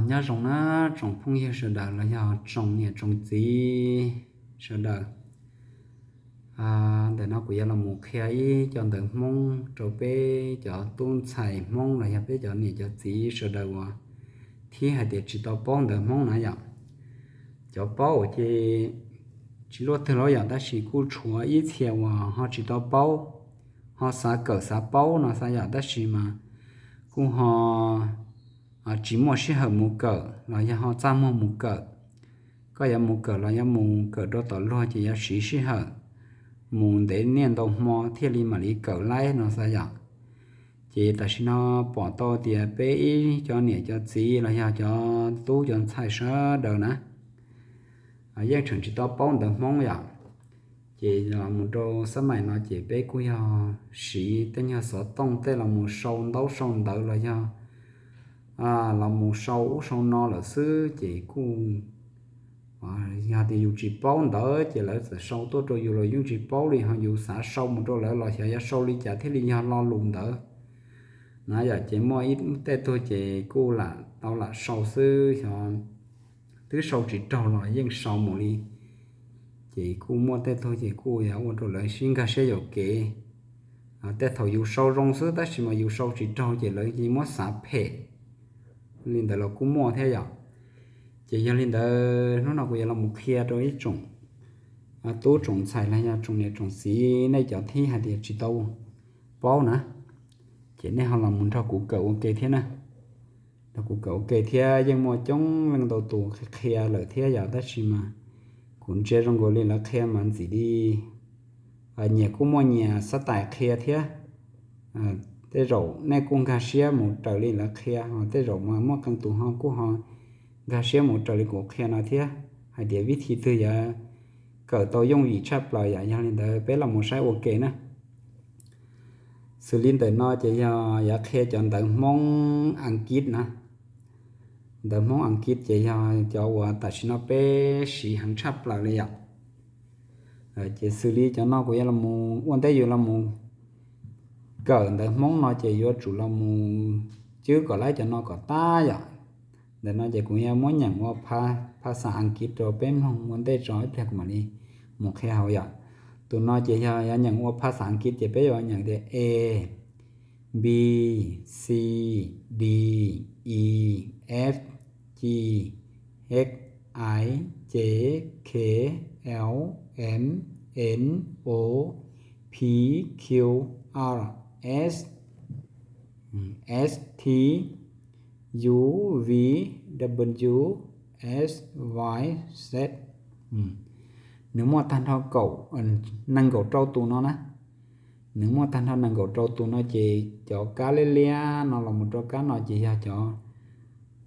Nyob zoo na tsoom phooj ywg sawv daws los yog tsoom niam tsoom txiv sawv daws. Ntawm no kuv yuav los mus qhia ib co ntawv Hmoob rau peb cov tub ntxhais Hmoob los yog peb cov niam cov txiv sawv daws uas thib hais tias tsis tau paub ntawv Hmoob na yom. Cov paub ces tsis luaj twg los yom, tab sis kuj tshuav ib txhia uas ho tsis tau paub, ho xav kawm xav paub no xav yom, tab sis mas kuj ho tsis muaj sij hawm mus kawm los yog ho txaj muag mus kawm. Koj yuav mus kawm los yuav mus kawm rau tom luag ces yuav siv sij hawm mus ntev niaj ntau hmo thiaj li mam li kawm laib no xav yom. Ces tam sim no pom tau tias peb ib cov niam cov txiv los yog cov tub cov ntxhais sawv daws na yeej tseem tsis tau paub ntawv Hmoob yom. Ces los mus rau xab mais no ces peb kuj yog siv tej nyuag xov tooj tej los mus sau ntaub sau ntawv los yog los mus sau ub sau no lawm xwb ces kuj yog tias yus tsis paub ntawv ces lawv txawm sau tuaj rau yus los yeej tsis paub li, ho yus xav sau mus rau lawv los xyov yuav sau li cas thiaj li yog lo lus ntawd na yom. Ces muaj ib tej tug ces kuj lam tau lam sau xwb, xyov twb sau tsis raug los yeej sau mus li. Ces kuj muaj tej tug ces kuj yog ua rau lawv sib nkag siab yuam kev. Tej thaum yus sau zoo xwb tab sis mas yus sau tsis raug ces lawv yeej muab xav phem li ntawd los kuj muaj thiab yom. Ces yog li ntawd hnub no kuv yuav los mus qhia rau ib tsoom tub tsoom ntxhais los yog tsoom niam tsoom txiv nej cov thib hais tias tsis tau paub na, ces nej ho los mus nrog kuv kawm ua ke thiab na. Nrog kuv kawm ua ke thiab, yeej muaj coob leej ntau tus qhia lawm thiab yom, tab sis mas kuv ntsia zoo nkaus li lawv qhia mas ntxim li nyias kuj muaj nyias xab tais qhia thiab. Tej zaum nej kuj nkag siab mus raws li lawv qhia, ho tej zaum mas muaj qee tus ho kuj ho nkag siab mus raws li kuv qhia no thiab, hais tias vib thi twg yuav kawm tau yooj yim tshaj plaws yom. Yog li ntawd peb los mus saib ua ke na. Xws li ntawm no ces yog yuav qhia cov ntawv Hmoob Askiv na. Ntawv Hmoob Askiv ces yog cov uas tam sim no peb siv heev tshaj plaws li yom. Ces xws li cov no kuv yuav los mus ua ntej yus los mus kawm ntawv Hmoob no ces yuav tsum los mus cwb kom laib cov no kom tab yom. Ntawm no ces kuv yuav muab nyeem ua phas xas Askiv rau peb mloog ua ntej tso ib pliag kuv mam li mus qhia hauv yom. Tus no ces yog yuav nyeem ua phas xas Askiv ces peb yuav nyeem tias A, B, C, D, E, F, G, H, I, J, K, L, M, N, O, P, Q, R, S, S, T, U, V, W, X, Y, Z. Nws muaj tag nrho kaum, nees nkaum rau tus no na. Nws muaj tag nrho nees nkaum rau tus no ces cov kab liab liab no los mus rau kab no ces yog cov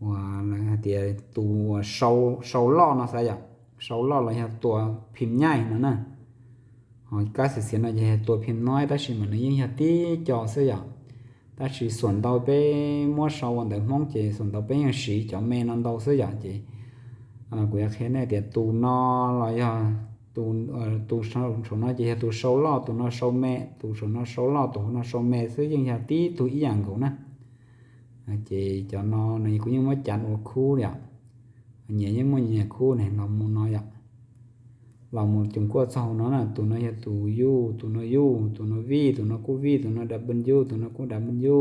uas hais tias tus sau loj no xav yom, sau loj los yog tua phim nyaij no na. Ho kab xiav xiav no ces yog tua phim noib tab sis mas nws yeej yog tib co xwb yom. Tab sis xuam ntau peb muab sau ua ntawv Hmoob ces xuam ntau peb yeej siv cov me no ntau xwb yom. Ces kuv yuav qhia nej tias tus no los yog tus saum no ces yog tus sau loj, tus no sau me, tus saum no sau loj, tus hauv no sau me xwb, yeej yog tib tug ib yam nkaus na. Ces cov no no kuv yeej muab cav ua khub li os. Nyias yeej muaj nyias khub ne, los mus no yom. Los mus cuag kuaj txog no na, tus no yog tus U, tus no U, tus no V, tus no kuj V, tus no W, tus no kuj W.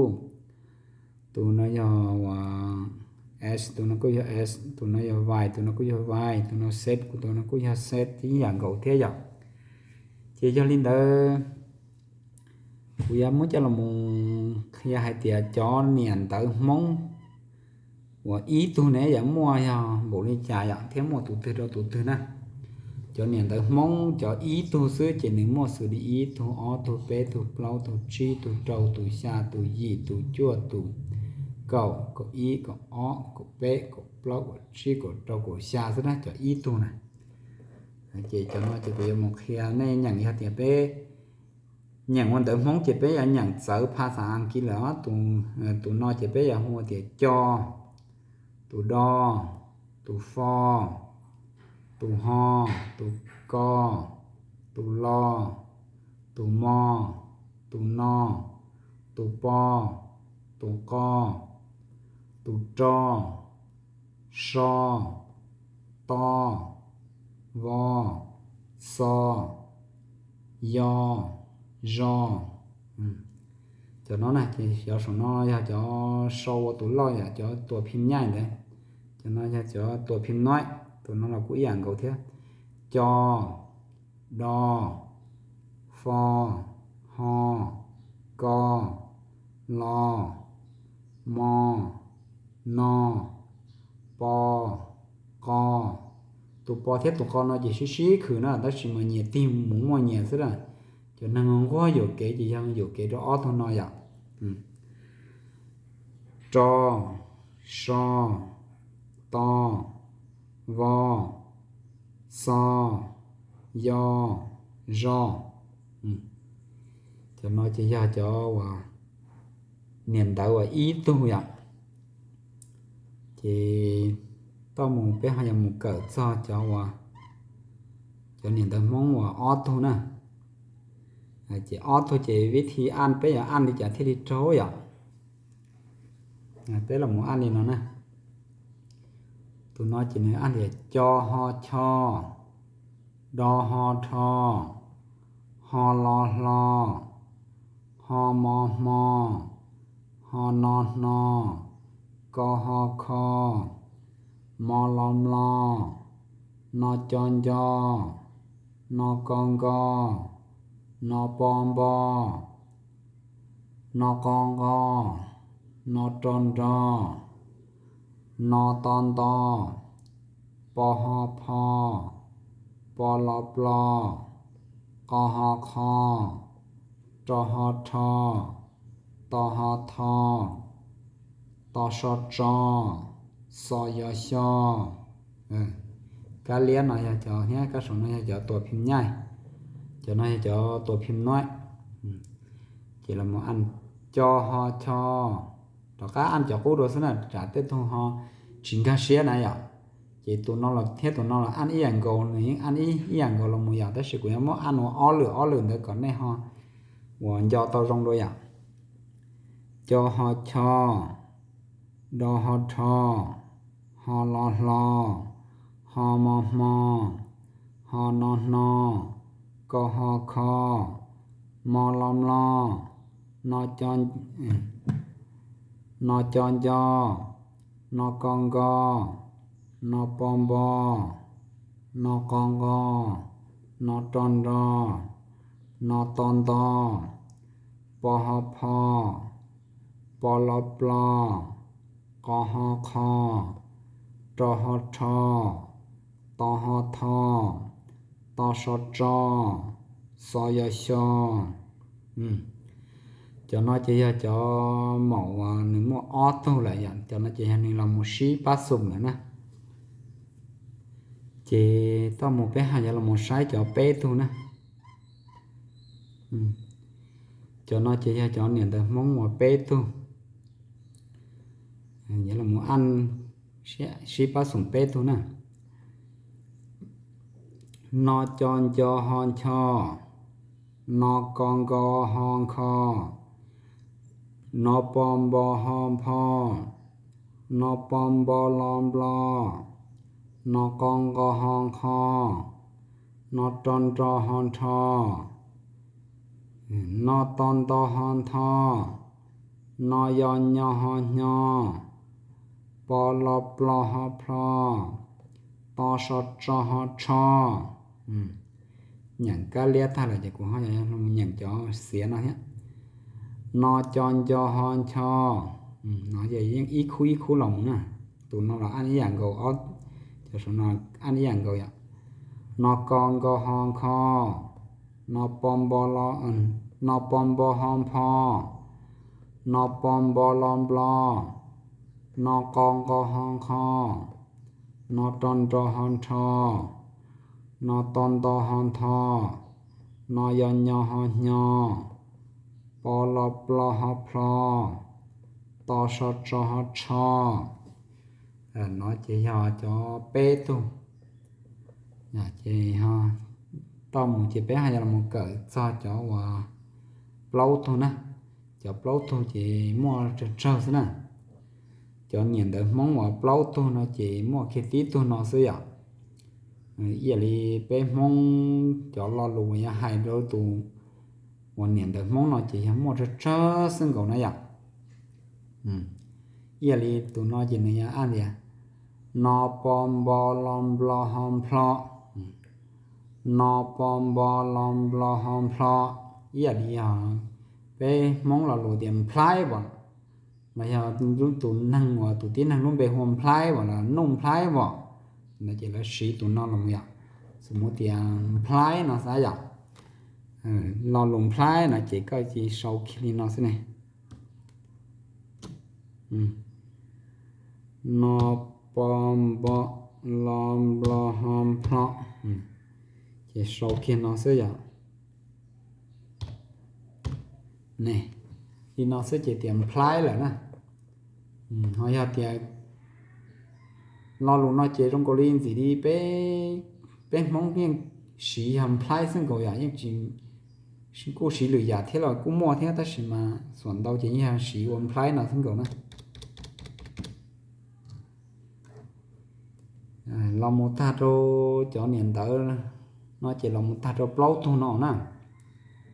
Tus no yog S, tus no kuj yog S, tus no yog Y, tus no kuj yog Y, tus no Z, tus no kuj yog Z, tib yam nkaus thiab yom. Ces yog li ntawd kuv yuav muab coj los mus qhia hais tias cov niam ntawv Hmoob uas ib tug ne yuav muaj yog npaum li cas yom, thiab muaj tus twg rau tus twg na. Cov niam ntawv Hmoob cov ib tug xwb ces nws muaj xws li ib tug, ob tug, peb tug, plaub tug, tsib tug, rau tus, xya tus, yim tus, cuaj tus, kaum, kaum ib, kaum ob, kaum peb, kaum plaub, kaum tsib, kaum rau, kaum xya xwb na, cov ib tug na. Ces cov no ces kuv yuav mus qhia nej nyeem, yog tias peb nyeem ua ntawv Hmoob ces peb yuav nyeem txawv phas xas Askiv lawm. Tus no ces peb yuav hu tias co, tus do, tus fo, tus ho, tus ko, tus lo, tus mo, tus no, tus po, tus qo, tus ro, so, to, vo, xo, yo, zo. Cov no na ces cov saum no yog cov sau ua tus loj yom, cov tua phim nyaij ntawd. Cov no yog cov tua phim nuaib, tus no los kuj ib yam nkaus thiab. Co, do, fo, ho, ko, lo, mo, no, po, qo. Tus po thiab tus qo no ces sib sib khwm na, tab sis mas nyias tig mus muaj nyias xwb na. Cov neeg nquag yuam kev ces yog yuam kev rau ob tug no yom. Ro, so, to, vo, xo, yo, zo. Cov no ces yog cov uas niam ntawv uas ib tug yom. Ces toj mus peb ho yuav mus kawm txog cov uas cov niam ntawv Hmoob uas ob tug na. Ces ob tug ces vib thi aj peb yuav aj li cas thiaj li raug yom. Peb los mus aj li no na. Tus no ces nws aj tias co ho cho, do ho dho, ho lo hlo, ho mo hmo, ho no hno, ko ho kho, mo lo mlo, no co nco, no ko nko, no po npo, no qo nqo, no ro nro, no to nto, po ho pho, po lo plo, qo ho qho, ro ho rho, to ho tho, to so tso, xo yo xyo. Kab liab no yog cov, thiab kab saum no yog cov tua phim nyaij, cov no yog cov tua phim nuaib. Ces los mus aj co ho cho, rov qab aj cov qub dua xwb na, tsam tej tug ho tsis nkag siab na yom. Ces tus no los thiab tus no los aj ib yam nkaus, nws yeej aj ib yam nkaus los mus yom, tab sis kuv yuav muab aj ua ob lwm ob lwm ntawd kom nej ho uas nco tau zoo dua yom. Co ho cho, do ho rho, ho lo hlo, ho mo hmo, ho no hno, ko ho kho, mo lo mlo, no co, no co nco, no ko nko, no po npo, no qo nqo, no ro nro, no to nto, po ho pho, po lo plo, qo ho qho, ro ho rho, to ho tho, to so tso, xo yo xyo. Cov no ces yog cov maum uas nws muaj ob tug lawm yom, cov no ces yog nws los mus sib pab xum lawm na. Ces toj mus peb ho yuav los mus saib cov peb tug na. Cov no ces yog cov niam ntawv Hmoob uas peb tug. Yuav los mus aj sib pab xum peb tug na. No co nco ho ncho, no ko nko ho nkho, no po npo ho npho, no po npo lo nplo, no qo nqo ho nqho, no ro nro ho nrho, no to nto ho ntho, no yo nyo ho hnyo, po lo plo ho plho, to so tso ho tsho. Nyeem kab liab tag lawm ces kuv ho yuav los nyeem cov xiav no thiab. No co nco ho ncho, no ces yeej ib khub ib khub los mus na. Tus no los aj ib yam nkaus, cov saum no aj ib yam nkaus yom. No ko nko ho nkho, no po npo lo, no po npo ho npho, no po npo lo nplo, no qo nqo ho nqho, no ro nro ho nrho, no to nto ho ntho, no yo nyo ho hnyo, po lo plo ho plho, to so tso ho tsho. No ces yog cov peb tug. Ces toj mus ces peb ho yuav los kawm txog cov uas plaub tug na. Cov plaub tug ces muaj tsawg tsawg xwb na. cov niam ntawv Hmoob uas plaub tug no ces muaj kiag tib tug no xwb yom. Ib yam li peb Hmoob cov lo lus uas yog hais rau tus uas niam ntawv Hmoob no ces yog muaj tsawg tsawg xwb nkaus na yom. Ib yam li tus no ces nws yog ab tias no po npo lo nplo ho nplho, no po npo lo nplo ho nplho. Ib yam li yog peb Hmoob lo lus tias nplhaib os, los yog tus neeg uas tus tib neeg lub npe hu ua nplhaib os los nuj nplhaib os, no ces lawv siv tus no los yom. Xws mus tias nplhaib no xav yom, lo lus nplhaib no ces koj cia li sau kiag li no xwb ne. No po npo lo nplo ho nplho, ces sau kiag no xwb yom. Ne, li no xwb ces tias nplhaib lawm na. Ho yog tias lo lus no ces zoo nkaus li ntxim li peb, peb Hmoob yeej siv yog nplhaib xwb nkaus yom, yeej tsis, kuj siv lwm yam thiab los kuj muaj thiab tab sis mas xuam ntau ces yeej yog siv ua nplhaib no xwb nkaus na. Los mus tag rau cov niam ntawv no ces los mus tag rau plaub tug no na.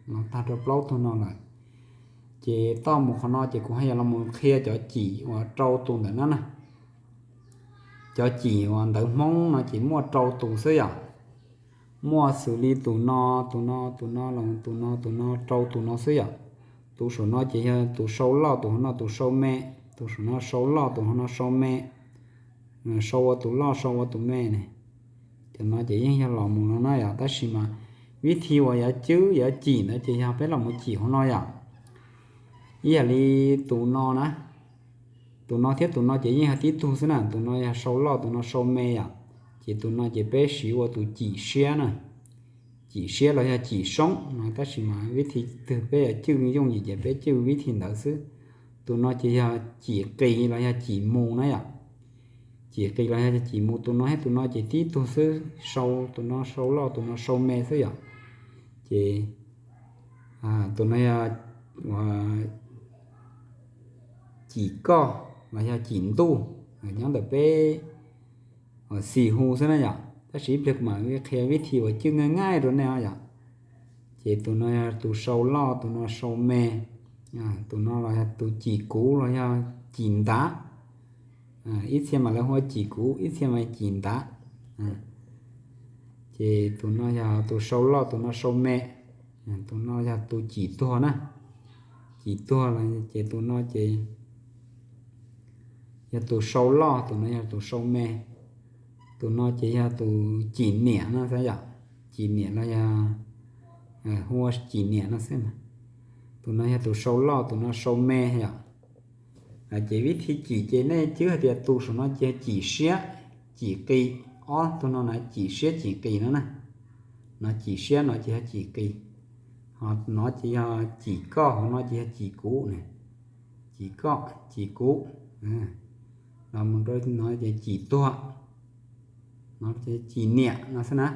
Los tag rau plaub tug no lawm, ces toj mus qhov no ces kuv haj yam los mus qhia cov cim uas rau tus ntawm no na. Cov cim uas ntawv Hmoob no ces muaj rau tus xwb yom. Muaj xws li tus no, tus no, tus no los tus no, tus no, rau tus no xwb yom. Tus saum no ces yog tus sau loj, tus hauv no tus sau me. Tus saum no sau loj, tus hauv no sau me. Sau ua tus loj, sau ua tus me ne. Cov no ces yeej yog los mus no na yom, tab sis mas vib thi uas yuav cwb yuav cim ntawd ces yog peb los mus cim hauv no yom. Ib yam li tus no na, tus no thiab tus no ces yeej yog tib tug xwb na, tus no yog sau loj, tus no sau me yom. Ces tus no ces peb siv ua tus cim siab na, cim siab los yog cim soob no, tab sis mas vib thi twg peb yuav cwj yooj yim ces peb cwj vib thi ntawd xwb. Tus no ces yog cim qis los yog cim mus na yom. Cim qis los yog cim mus, tus no thiab tus no ces tib tug xwb, sau, tus no sau loj, tus no sau me xwb yom. Ces tus no yog cim koj los yog cim ntuj, nyob ntawm peb xis hu xwb na yom, tab sis ib pliag kuv mam li qhia vib thi uas cwj nqaij nqaij rau nej os yom. Ces tus no yog tus sau loj, tus no sau me, tus no los yog tus cim kuv los yog cim ntav. Ib txhia mas lawv hu ua cim kuv, ib txhia mas cim ntav. Ces tus no yog tus sau loj, tus no sau me, tus no yog tus cim tuag na. Cim tuag los ces tus no ces yog tus sau loj, tus no yog tus sau me. Tus no ces yog tus cim niam no xwb yom. Cim niam los yog hu ua cim niam no xwb. Tus no yog tus sau loj, tus no sau me yom. Ces vib thi cim ces nej cwj hais tias tus saum no ces cim siab, cim qis. Ob tug no na cim siab cim qis no na. No cim siab, no ces yog cim qis. Ho no ces yog cim koj, ho no ces yog cim kuv ne. Cim koj, cim kuv. Los mus rau no ces cim tuag, no ces cim niam no xwb na.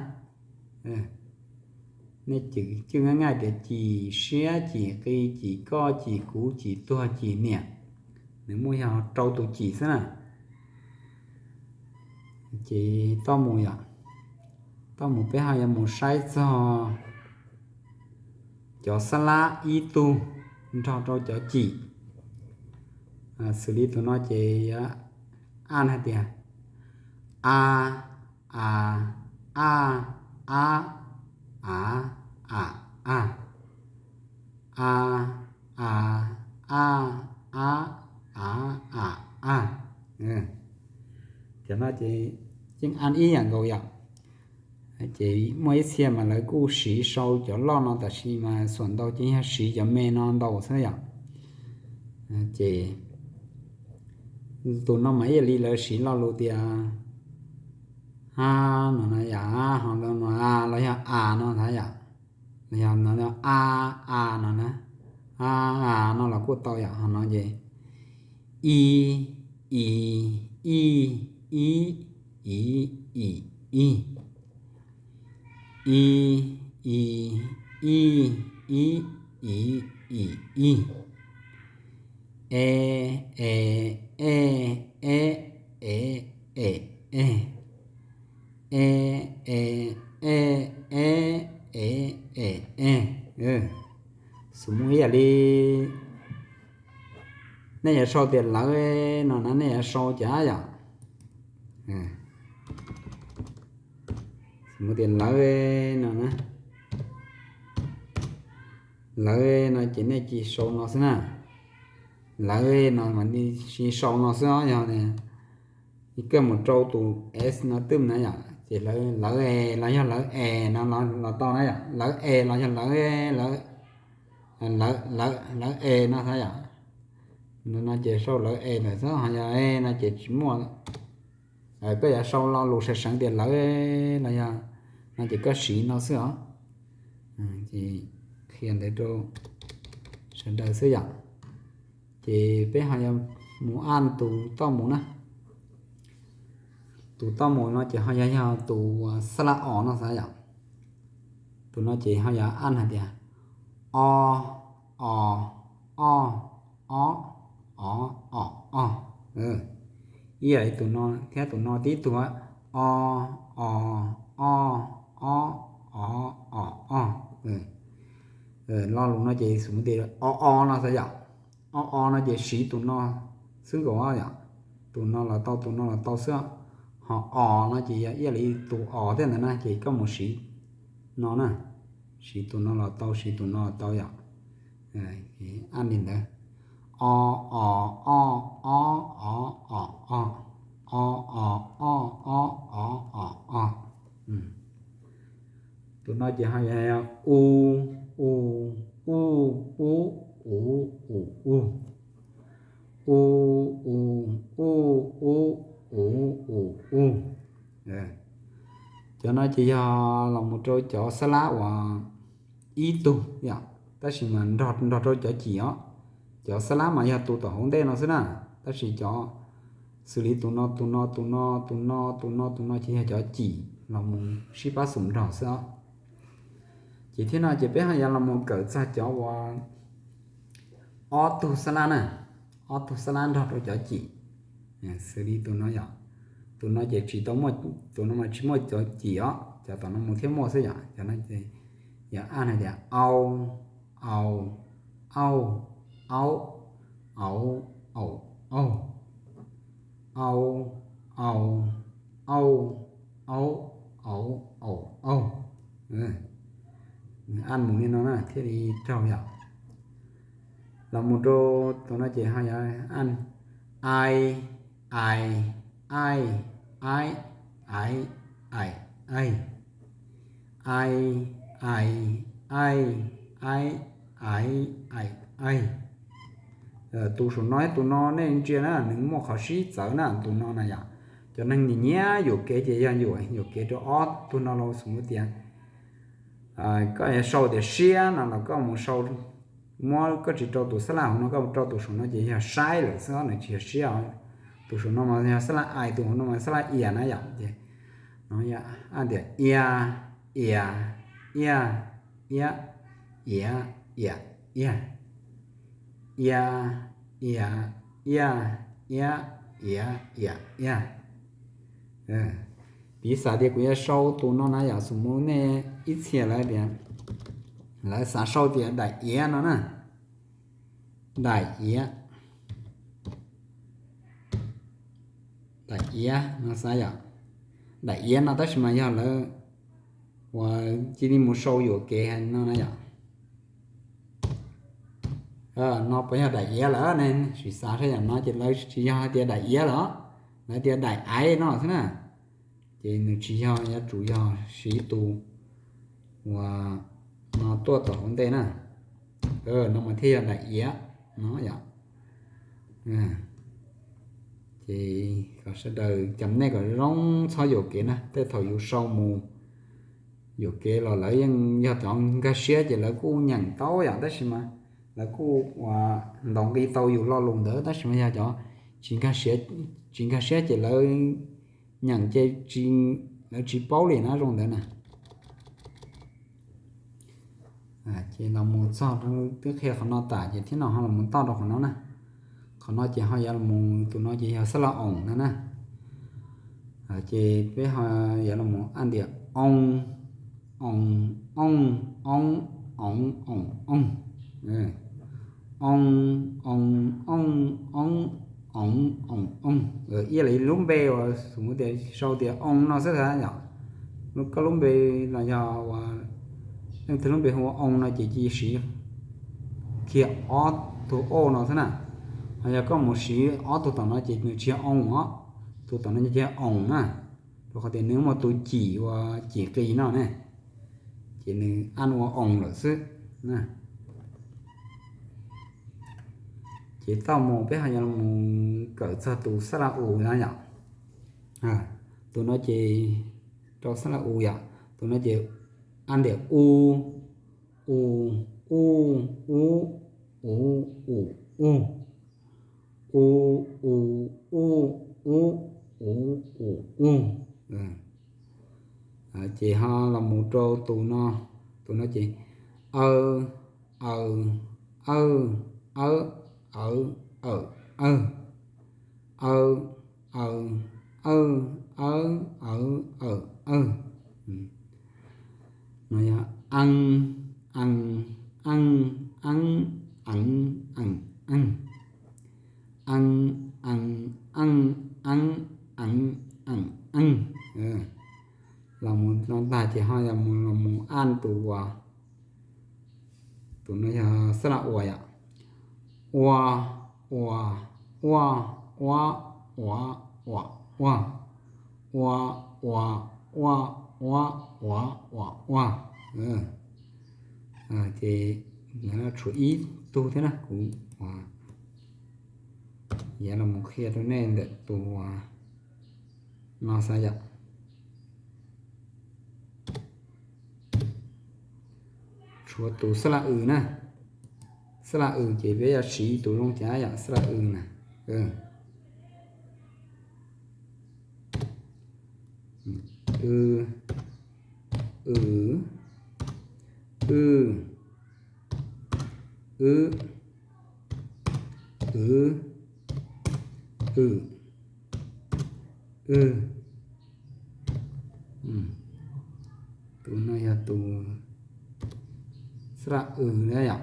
Nej cwj nqaij nqaij tias cim siab, cim qis, cim koj, cim kuv, cim tuag, cim niam. Nws muaj yog rau tus cim xwb na. Ces toj mus yom, toj mus peb ho yuav mus saib txog cov xab lab ib tug nrog rau cov cim. Xws li tus no ces yuav, a hais tias a, a, a, a, a, a, a, a, a, a, a, a, a, a. Cov no ces yeej a ib yam nkaus yom. Ces muaj ib txhia mas lawv kuj siv sau cov loj no tab sis mas xuam ntau ces yog siv cov me no ntau xwb yom. Ces tus no mas ib yam li lawv siv lo lus tias a no na yom, ho no a los yog a no ntag yom. Los yog no a, a no na, a, a no los kuj tau yom. Ho no ces i, i, i, i, i, i, i, i, i, i, i, i, i, i, e, e, e, e, e, e, e, e, e, e, e, e, e, e. Xws li ib yam li nej yuav sau tias lawv no na, nej yuav sau cas yom? Xws li tias lawv no na, lawv no ces nej cia sau no xwb na. Lawv no mas nej cia sau no xwb os. Yog koj mus rau tus s no twb na yom, ces lawv, lawv e los yog lawv e no los tau na yom, lawv e los yog lawv, lawv e no xwb yom. No ces sau lawv e lawm xwb, ho yog e no ces tsis muaj. Koj yuav sau lo lus sawv seev tias lawv los yog no ces koj siv no xwb os. Ces qhia ntawd rau sawv daws xwb yom. Ces peb ho yuav mus aj tus toj mus na. Tus toj mus no ces ho yog, yog tus xab lab os no xav yom. Tus no ces ho yuav aj hais tias o, o, o, o, o, o, o. Ib yam li tus no thiab tus no tib tug, o, o, o, o, o, o, o. Lo lus no ces xws li tias o o no xav yom. O o no ces siv tus no xwb nkaus yom. Tus no los tau, tus no los tau xwb. Ho os no ces yog ib yam li tus os thiab ntawd na, ces koj mus siv no na. Siv tus no los tau, siv tus no los tau yom. Aj li ntawd. O, o, o, o, o, o, o. O, o, o, o, o, o, o. Tus no ces ho yog u, u, u, u, u, u, u. U, u, u, u, u, u, u. Cov no ces yog los mus rau cov xab lab uas ib tug yom, tab sis mas nrog, nrog rau cov cim os. Cov xab lab mas yog tus tom hauv ntej no xwb na, tab sis cov xws li tus no, tus no, tus no, tus no, tus no, tus no ces yog cov cim los mus sib pab xum nrog xwb os. Ces thiab no ces peb ho yuav los mus kawm txog cov uas ob tug xab lab na, ob tug xab lab nrog rau cov cim. Xws li tus no yom, tus no ces tsis tau muaj, tus no mas tsis muaj cov cim os, cov tom no mus thiab muaj xwb yom. Cov no ces yog aj hais tias au, au, au, au, au, au, au, au, au, au, au, au, au, au, au. Aj mus li no na thiaj li raug yom. Los mus rau tus no ces ho yog aj, ai, ai, ai, ai, ai, ai, ai, ai, ai, ai, ai, ai, ai. Tus saum no, tus no nej ntsia na, nws muaj qhov sib txawv na, tus no na yom. Cov neeg nyiam nyiam yuam kev ces yog yuam, yuam kev rau ob tug no los xws li tias koj yuav sau tias siab no los koj mus sau, muab koj tsis rau tus xab lab hauv no, koj mus rau tus saum no ces yog saib lawm xwb, nws tsis yog siab os. Tus saum no mas yog xab lab ai, tus hauv no mas xab lab ias na yom. Ces no yog aj tias ia, ia, ia, iab, ia, iam, iaj, ia, ia, iaj, iab, ia, iam, iaj. Piv xam tias kuv yuav sau tus no na yom, xws li nej ib txhia lawv tias, lawv xav sau tias daim iav no na. Daim iav, daim iav no xav yom. Daim iav no tab sis mas yog lawv uas cia li mus sau yuam kev hais no na yom. No puas yog daim iav lawm ne? Sim xav saib yam no ces lawv tsis yog hais tias daim iav lawm, lawv tias daim aiv no xwb na. Ces nws tsis yog, yuav tsum yog siv tus uas no tuaj tom hauv ntej na. No mas thiaj yog daim iav no yom. Ces kom sawv daws cov nej kom zoo txhob yuam kev na, tej thaum yus sau mus yuam kev los lawv yeej yog cov nkag siab ces lawv kuj nyeem tau yom, tab sis mas lawv kuj uas ntaus nqi tau yus lo lus ntawd, tab sis mas yog cov tsis nkag siab, tsis nkag siab ces lawv nyeem ces lawv tsis paub li na, zoo ntawd na. Ces los mus txog, twb qhia qhov no tas ces thiab no ho los mus toj rau qhov no na. Qhov no ces ho yuav los mus, tus no ces yog xab laj oos no na. Ces peb ho yuav los mus an tias oo, oos, ooj, oob, oov, oos, ooj. Oo, oos, ooj, oob, oov, oos, ooj. Ib yam li lub npe uas xws li tias sau tias oo no xwb yom. Koj lub npe los yog ua leej twg lub npe hu ua oo no ces cia siv kiag ob tug o no xwb na. Ho yog koj mus siv ob tug tom no ces nws tsis yog oo os, tus tom no ces yog oos na, rau qhov tias nws muaj tus cim ua cim qis no ne, ces nws an ua oos lawm xwb. Ces tau mus peb ho yuav los mus kawm txog tus xab laj us na yom. Tus no ces rau xab laj us yom, tus no ces an tias u, u, u, u, u, u, u, u, u, u, u, u, u, u. Ces ho los mus rau tus no, tus no ces aw, aws, awj, awb, awv, awg, aw, aws, awj, awj, awv, awm, awg. No yog ees, ees, eej, eeb, ees, ees, eej. Ees, ees, eej, eeb, ees, ees, eej. Los mus no tag ces ho yuav mus los mus an tus uas, tus no yog xab laj uas yom. Ua, uas, uaj, uab, uav, uam, uag. Ua, uas, uaj, uab, uav, uam, uag. Ces tshuav ib tug thiab na, kuv yuav los mus qhia rau nej ntawm tus no xav yom. Tshuav tus xab laj w na. Xab laj w ces peb yuav siv tus zoo cas yom, xab laj w na. W, w, w, w, w, w, w. Tus no yog tus xab laj w na yom.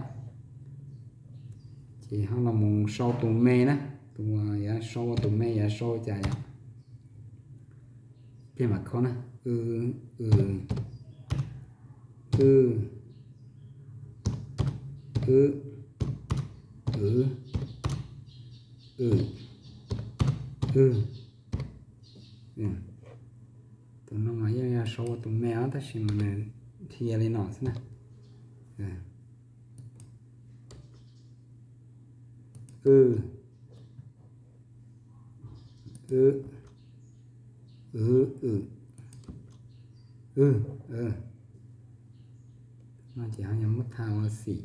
Ces ho los mus sau tus me na, tus yav sau ua tus me yav sau cas yom. Peb mam khob na, w, w, w, w, w, w, w. Tus no mas yeej yog sau ua tus me os, tab sis mas nws dhia li no xwb na. W, w, w, w, w. No ces ho yog muab tha ua xim,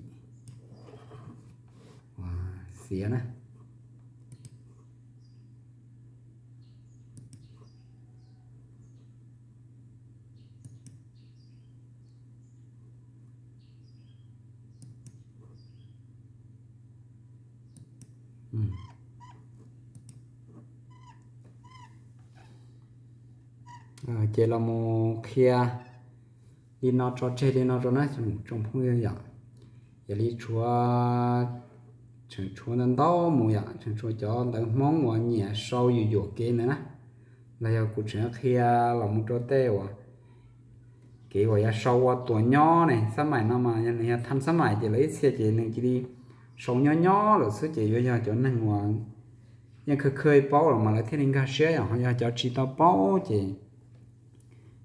xiav na. Ces los mus qhia li no tso, tseg li no rau na tsoom phooj ywg yom. Yog li tshuav, tseem tshuav ntau ntau mus yom, tseem tshuav cov ntawv Hmoob uas nyiam sau yuam yuam kev ntawd na. Los yog kuv tseem qhia los mus rau tej uas kev uas yuav sau ua tus nyob ne, xab maim no mas yog nws yog thaj xab maim ces lawv ib txhia ces nws cia li sau nyob nyob lawm xwb ces yuav yog cov neeg uas yeej khwj khwj paub los mas lawv thiaj li nkag siab yom, ho yog cov tsis tau paub ces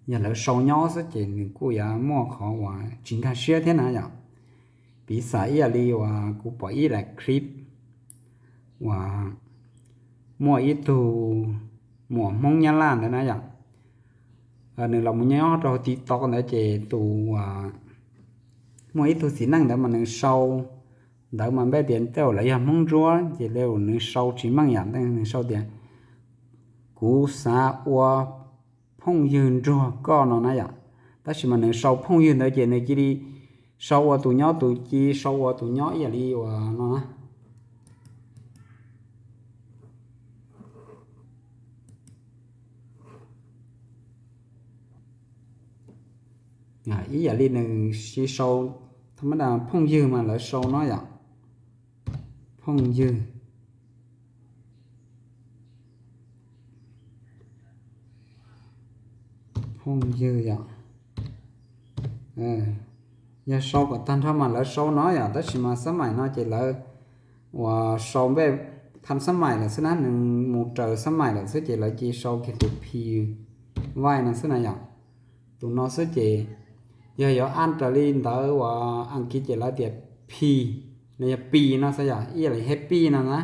yog lawv sau nyob xwb ces nws kuj yuav muaj qhov uas tsis nkag siab thiab na yom. Piv xam ib yam li uas kuv pom ib daim clip uas muaj ib tug muam Hmoob Nyab Laj ntawd na yom, nws los mus nyob rau TikTok ntawd ces tus, muaj ib tug txiv neej ntawd mas nws sau ntawv mas npe tias tej zaum lawv yog Hmoob Ntsuab ces tej zaum nws sau tsis meej yam, nws sau tias kuv xav ua phooj ywg nrog koj no na yom. Tab sis mas nws sau phooj ywg ntawd ces nws cia li sau ua tus nyob tus ci, sau ua tus nyob ib yam li uas no na. Ib yam li nws siv sau, tha ma da phooj ywg mas lawv sau no yom. Phooj ywg, phooj ywg yom. Yog sau kom tag nrho mas lawv sau no yom, tab sis mas xab maim no ces lawv uas sau npej tha xab maim lawm xwb na, nws mus raws xab maim lawm xwb ces lawv cia sau kiag tus P Y no xwb na yom. Tus no xwb ces yog yuav an raws li ntawv uas Askiv ces lawv tias P, los yog Pi no xwb yom, ib yam li happy no na.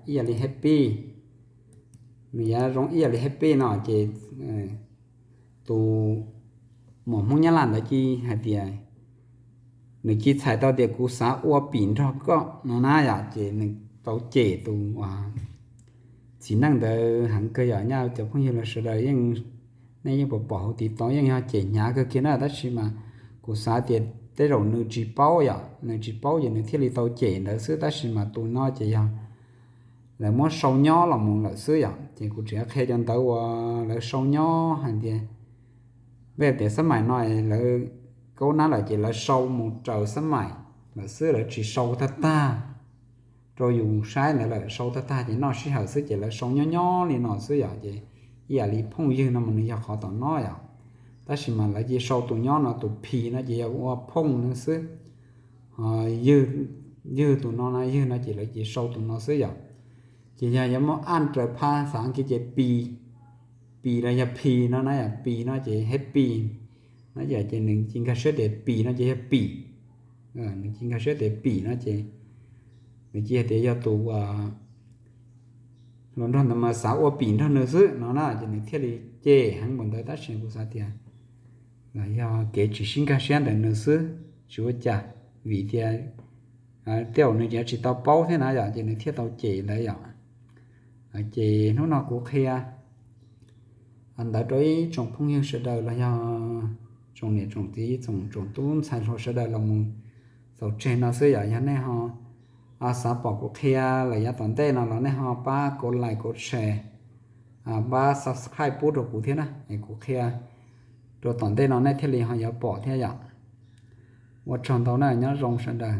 Ib yam li happy, nws yuav zoo ib yam li happy no ces tus muam Hmoob Nyab Laj ntawd cia hais tias, nws cia txhais tau tias kuv xav ua Pim nrog koj no na yom, ces nws tau cem tus txiv neej ntawd heev kawg yom. Nyob cov phooj ywg los sawv daws yeej, nej yeej pom pom hauv TikTok yeej yog cem hnyav kawg kiag na, tab sis mas kuv xav tias tej zaum nws tsis paub yom, nws tsis paub ces nws thiaj li tau cem ntawd xwb, tab sis mas tus no ces yog lawv muab sau nyob los mus lawm xwb yom. Ces kuv tseem qhia cov ntawv uas lawv sau nyob hais tias, npej tias xab maim no lawv kaub nab lawm ces lawv sau mus raws xab maim lawm xwb, lawv tsis sau tag tag rau yus saib ntawd lawm, sau tag tag ces noj sij hawm xwb ces lawv sau nyob nyob li no xwb yom. Ces ib yam li phooj ywg no mas nws yog qhov tom no yom, tab sis mas lawv cia sau tus nyob no, tus P no ces yog ua phooj no xwb. Ywg, tus no na, ywg no ces lawv cia sau tus no xwb yom. Ces yog yuav muab an raws phab xav kiag ces Pi, Pi los yog P no na yom, Pi no ces happy no yom, ces nws cia nkag siab tias Pim no ces yog Pim. Nws cia nkag siab tias Pim no ces nws cia hais tias yog tus hluas nraug ntawd mas xav ua Pim nrog nws xwb no na, ces nws thiaj li cem heev npaum ntawd, tab sis kuv xav tias los yog kev tsis sib nkag siab ntawm nws xwb, tsis ua cas, vim tias tej zaum nws yuav tsis tau paub thiab na yom, ces nws thiaj tau cem ntawd yom. Ces hnub no kuv qhia ntawd rau ib tsoom phooj ywg sawv daws los yog tsoom niam tsoom txiv tsoom tub ntxhais hluas sawv daws los mus txaus tseg no xwb yom. Yog nej ho xav pom kuv qhia lawm yav tom ntej no los nej ho pab kov like kov share, pab subscribe pub rau kuv thiab na, es kuv qhia rau tom ntej no nej thiaj li ho yuav pom thiab yom. Ua tsaug ntau na, nyob zoo sawv daws.